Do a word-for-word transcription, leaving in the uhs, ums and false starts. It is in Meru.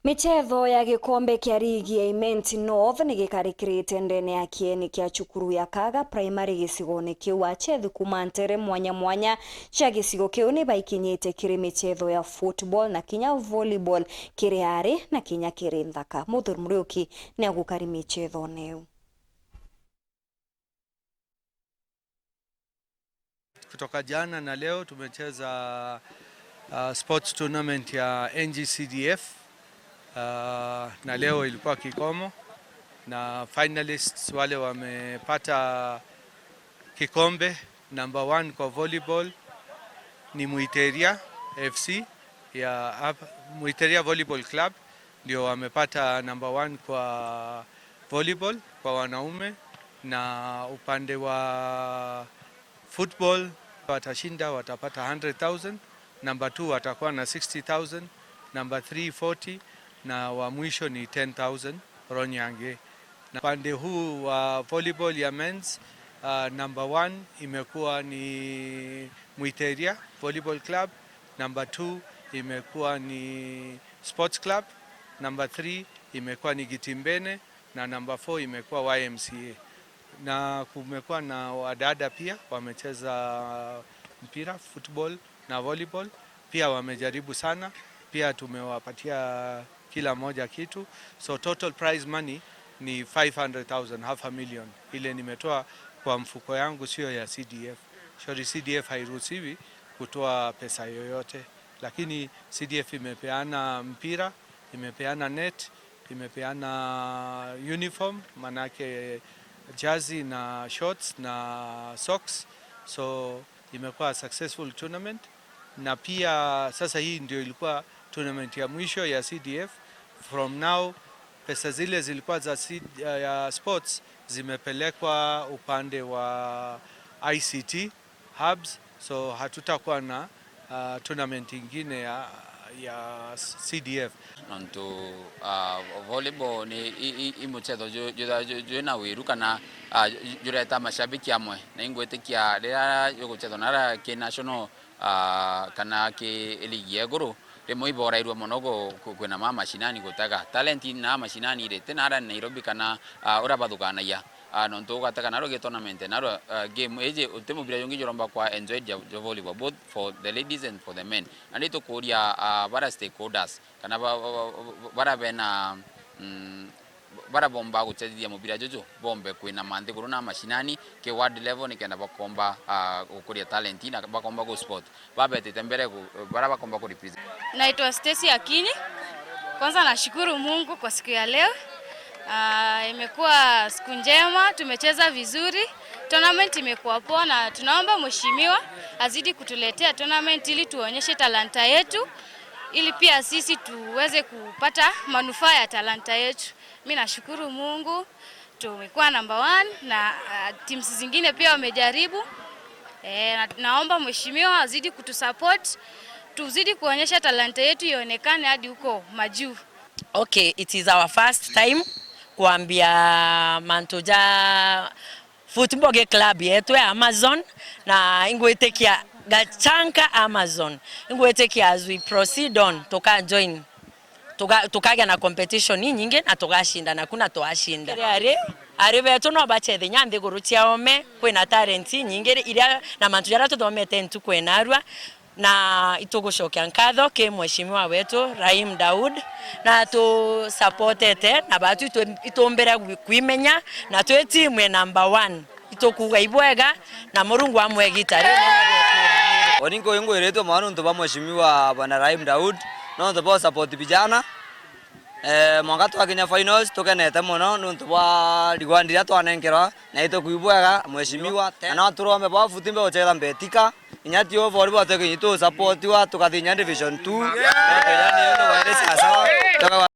Michetho ya gikombe kia rigi ya Imenti North ni gikarikirite ndene ya kieni kia cukuru ya Kaga Primary gicigone kiu. Achethi kuma ntere mwanya mwanya cia gicigo kiu ni baikinyite kiri michetho ya football na kinya volleyball kiri ari na kinya kiri nthaka. Muthuri Muriuki ni agukari michethone iu. Kutoka jana na leo tumecheza, uh, sports tournament ya N G C D F, uh, na leo ilikuwa kikomo, na finalists wale wamepata kikombe, number one kwa volleyball ni Muiteria F C ya hapa, Muiteria Volleyball Club ndio wamepata number one kwa volleyball kwa wanaume, na upande wa football watashinda, watapata hundred thousand, number two watakuwa na sixty thousand, number three forty, na wa mwisho ni ten thousand Ronyange. Na upande huu wa volleyball ya men's, uh, number one imekuwa ni Muiteria Volleyball Club, number two imekuwa ni Sports Club, number three imekuwa ni Gitimbene, na number four imekuwa Y M C A. Na kumekuwa na wadada pia wamecheza mpira, football na volleyball, pia wamejaribu sana, pia tumewapatia kila moja kitu. So total prize money ni five hundred thousand, half a million, ile nimetoa kwa mfuko yangu, sio ya C D F. Sorry, C D F hairuhusiwi kutoa pesa yoyote, lakini C D F imepeana mpira, imepeana net, imepeana uniform, manake jersey na shorts na socks. So imekuwa a successful tournament, na pia sasa hii ndio ilikuwa tournament ya mwisho ya C D F. From now, pesa zile zilikuwa za C-, ya sports zimepelekwa upande wa I C T hubs, so hatutakuwa na, uh, tournament ingine ya, ya C D F. Nontu, ah, volleyball ni i, i, i muchetho ju-, ju-, ju-, jwina wiru kana, ah, ju-, jureta mashabiki amwe, na ingwitikia riria juguchethwa na aria ki national, ah, kana ki ligi ya iguru, rimwe iborairwe mono gu-, ku-, kwina ma mashinani gutega. Talent na mashinani ri, ti na aria Nairobi kana, ah, uria bathukanagia. Ah, nontu ugatega narua gi tournament, narua, ah, game iji, uti mubira jungi juromba kwa enjoyed ja, ja volleyball, both for the ladies and for the men. Na ni tukuria, ah, bara stakeholders, kana ba-, ba-, ba-, ba-, bara bena, mm, bara bomba gucethithia mubira juju, bombe kwina manthiguru na mashinani, ki world level, nikenda bakomba, ah, gukuria talent na bakomba gu sport. Babetite mbere ku-, bara bakomba ku represent. Naitwa Stacy Akinyi. Kwanza nashukuru Mungu kwa siku ya leo. Ah, imekuwa siku njema, tumecheza vizuri. Tournament imekuwa poa na tunaomba mheshimiwa azidi kutuletea tournament ili tuonyeshe talanta yetu, ili pia sisi tuweze kupata manufaa ya talanta yetu. Mi nashukuru Mungu, tumekuwa number one na, ah, teams zingine pia wamejaribu. Eh, na, naomba mheshimiwa azidi kutusupport, tuzidi kuonyesha talanta yetu ionekane hadi huko majuu. Okay, it is our first time kwambia mantu ja football gi club yetu ya Amazon, na ingwitikia gachanka Amazon, ingwitikia as we proceed on, tuka join, tuka-, tukagia na competition inyingi na tugacindana ku na twashinda. Ari, ari betu no bachethe nya nthiguru cia ome, kwina talent inyingi iria na mantu jaria tuthomete ntuku enarua, na itugucokia nkatho ki mheshimiwa wetu Rahim Daud, na tu supportete na batu itu-, itumbire gwi-, kwimenya, na twi timu e number one. Itukuuga ibwega, na Murungu amwe igita rinene. Oni nkuyu ngwiritwe mono nontu bwa mheshimiwa bwana Rahim Daud, nontu bwa support vijana. Eh, mwanka twakinya finals, tukenete mono nontu bwa reward iria twanenkerwa, na itukuuga ibwega mheshimiwa. Na no turombe bwa futi mbe guchetha Mbetika, inya ti o bori bwatweke nyitu support wa tukathi inya division two. Tukaga